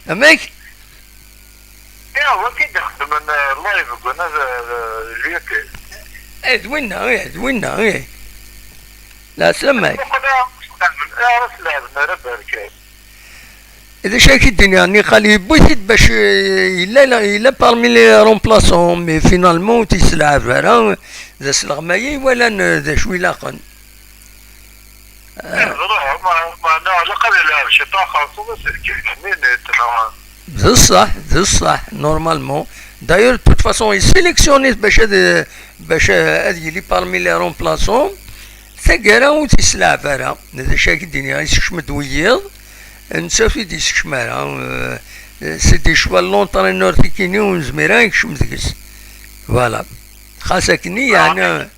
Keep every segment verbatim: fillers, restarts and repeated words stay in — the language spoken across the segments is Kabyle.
Amek? Ya, wagi d-xedmen, eh, live deg unad, eh, lyuti. Eh, d winna, eh, d winna, eh. Leɛslama-k. Muqel ara s-leɛben, eh, ara s-leɛben ara berkan. D acu ara k-id-iniɣ, niqal yewwi-t-id bac, eh, yella, yella parmi les remplaçants, mais finalement ur t-yesleɛb ara, d asleɣmay i walan, eh, d acu ilaqen. Ẓriɣ, ma, meɛna ilaq ad ilɛeb ciṭuḥ xerṣum aselkim-nni, neɣ? D ṣṣeḥ, d ṣṣeḥ, normalement. D'ailleurs, de toute façon, yessélectionne-it bac ad, bac ad yili parmi les remplaçants. Taggara ur t-yesleɛb ara. D acu ara k-id-iniɣ, yessekcem-d wiyiḍ, netta ur t-id-yessekcem ara. Euh, c'est des choix n l'entraîneur tikini ur nezmir ara ad yekcem deg-s. Voilà. Xas akken i yeɛni,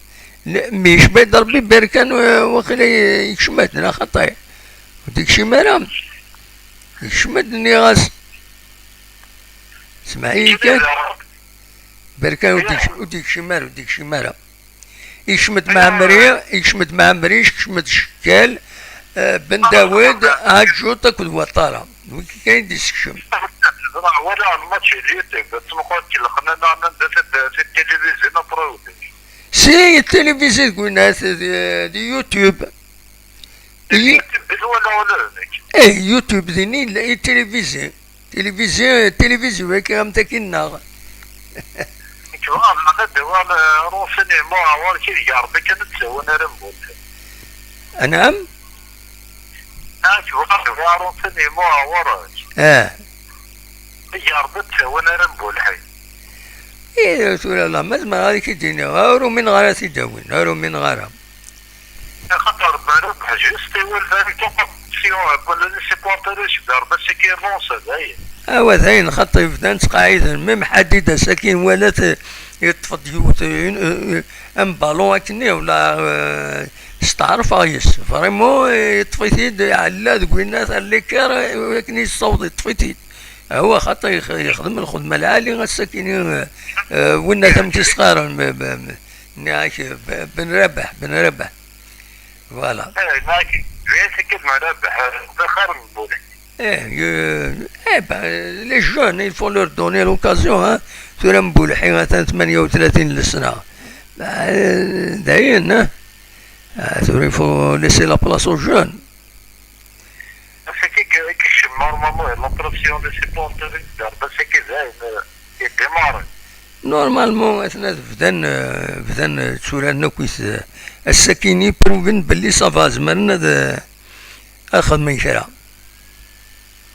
ne-, mi yecba-d Rebbi Berkan, euh, waqila yekcem-d, neɣ xaṭi? Ur d-yekcim ara. Yekcem-d, nniɣ-as. Semmeɛ-iyi kan. Berkan ur d-yekcim, ur d-yekcim ara, ur d-yekcim ara. Yekcem-d Mɛemmri, yekcem-d Mɛemmri, yekcem-d Cekkal, eh, Ben Dawed, Aǧut akked Waṭara. D wigi kan i d-yessekcem. Ẓriɣ, walaɣ lmatch di YouTube, ttmuqul deg lexnana, anda, di, di télévision après. Si, télévision deg winat, di, di YouTube. Di, di YouTube i twalaḍ ula d nekk? Eh, YouTube din i yella, i télévision. Télévision, télévision, akka am taki-nneɣ. Nekk bɣiɣ ad d-awiɣ renseignement ɣer ɣur-k, i deg Rebbi kan ad d-tawin ara mmulen. Anɛam? Nekk bɣiɣ ad d-awiɣ renseignement ɣer ɣur-k. Ah. I deg Rebbi ad d-tawin ara mmulen. Eh, tura la, ma zemreɣ ad k-id-iniɣ, ur umineɣ ara ad t-id-awin, ur umineɣ ara. Axaṭer Rabaḥ juste iwala-d kan si, wala les supporters iceggeṛ-d ass-agi ronse, dayen. Awa dayen, xaṭi bdan ttqaɛiden, même Ḥadid ass-agi nwala-t, yeṭṭef-d yiwet, un, un, un ballon akkenni, wala, euh, steɛṛfeɣ yes. Vraiment, yeṭṭef-it-id, iɛella deg winna, ar l'écart, akken yessaweḍ, yeṭṭef-it-id. Awa, xaṭi yex-, yexdem lxedma lɛali ass-agi, euh, euh, winna, amek i s-qqaren, b-, b-, nniɣ-ak, b-, Ben Rabaḥ, Ben Rabaḥ. Voilà. Eh, nniɣ-ak, d ayen tekkat n Rabaḥ, d axir n Bulaḥi. Eh, euh, eh ben, les jeunes, il faut leur donner l'occasion, hein. Tura Mbulḥi atan tmanya u tlatin n lesna. Eh, dayen, hein. Ah, tura, il faut laisser la place aux jeunes. Ass-agi i yekcem normalement la pression des supporters, d Rebbi ass-agi dayen, eh, yeddimaṛi. Normalement, atna bdan, eh, bdan, eh, tturaren akkit, eh, ass-agi i prouven belli ça va, zemren ad, eh, ad xedmen kra.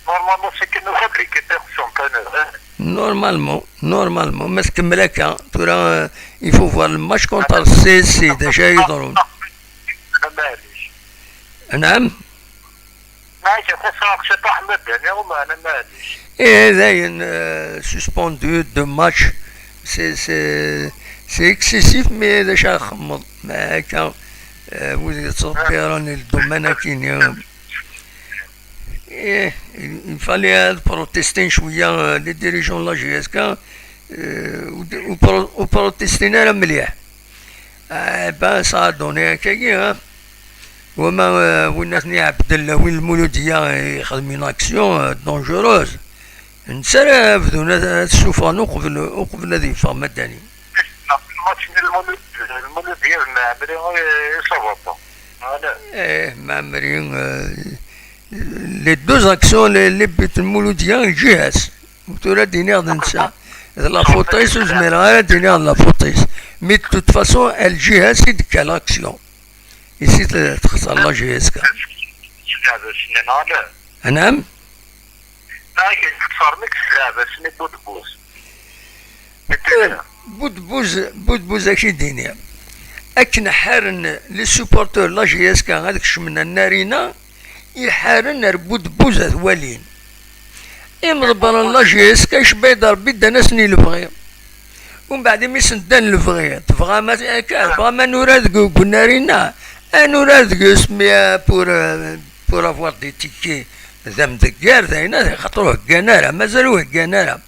Normalement, c'est que nous fabriquer personne, hein. Normalement, normalement, ma tkemmel akka, tura, euh, il faut voir le match contre C S C, d acu ara yeḍrun. Ana maɛlic. Anɛam? Maɛlic, xuṣṣeɣ ciṭuḥ madani, uma ana maɛlic. Eh, dayen, euh, suspendu deux matchs, c'est, c'est, c'est excessif, mais d acu ara txemmeḍ, ma akka, euh, wid yettḍebbiren le domaine akini. Eh, il, il fallait ad protestin cwiya, euh, les dirigeants n la J S K, euh, ur d-, ur pro-, ur protestin ara mliḥ. Eh ben, ça a donné akkagi, hein. Wama, euh, win aten i Ɛebdella, win Lmuludiya, ixdem une action, euh, dangereuse. Netta ara bdun ad, ad t-ssufɣen uqbel, uqbel ad yeffeɣ Madani. Match n Lmulud-, Lmuludiya d Mɛemmri, eh, i sabaṭa. Voilà. Eh, Mɛemmri, euh, les deux actions, les, les buts n Lmuludiya, L G S. Tura d-iniɣ d netta. D la faute-is, ur zmireɣ ara d-iniɣ d la faute-is. Mais de toute façon, L G S i d-tekka l'action. Ici, t-, texṣer la J S K. Anɛam? Ay, texṣer nekk s leɛba-s, mi budbuz. Budbuz, budbuz, ad k-id-iniɣ. Akken ḥaren les supporters la J S K ad kecmen ar narina, i ḥaren ar budbuz ad walin. Imḍebbren n la J S K, icebba-d Rebbi, ddan-asen i lebɣi. Umbeɛd, imi sen-ddan lebɣi, tebɣam ad, akka, tebɣam ad nurar deg, deg unarina, ad nurar deg-s, mais, euh, pour, euh, pour avoir des tickets d amdeggar, d ayen, xaṭer ur heggan ara, mazal ur heggan ara.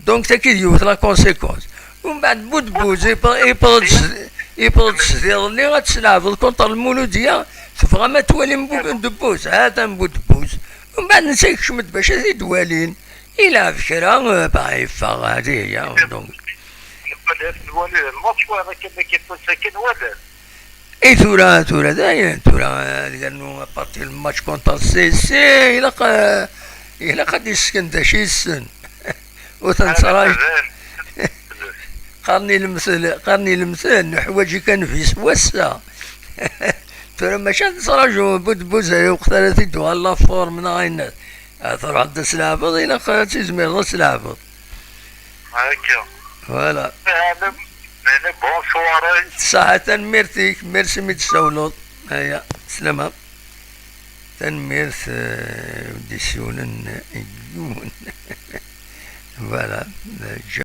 Donc, tagi d yiwet la conséquence. Umbeɛd, budbuz, iwweḍ-d s-, iwweḍ-d s-, iḍelli ad tleɛbeḍ contre Lmuludiya, tebɣam ad twalim bu-, budbuz, ha-t-an budbuz. Umbeɛd, netta yekcem-d bac ad t-id-walin. Ilɛeb kra, eh, bah, yeffeɣ ɛadiya, donc. Yeqqel ad nwali lmatch, wayeḍ akken ma k-iṭṭes akken walan. I tura, tura dayen, tura, eh, yernu aparti lmatch contre C S C, ilaq, eh, ilaq ad d-issken d acu yessen. Ur ten-ttṛaǧu. Qqaren ilemtel, qqaren ilemtel, nuḥwaǧ-ik ad nbis wass-a. Tura mačči ad nettṛaǧu Bud Buzay, lweqt ara t-id-tuɣal la forme neɣ ayen. Ah, truḥeḍ ad tleɛbeḍ, ilaq ad tizmireḍ ad tleɛbeḍ. Akka. Voilà. Ɛlem, ɛlem, bonsoir. Ṣaḥa, tanemmirt-ik, merci mi d-tsawleḍ. Aya, slama. Tanemmirt, eh, d-isiwlen yiwen. Voilà, eh,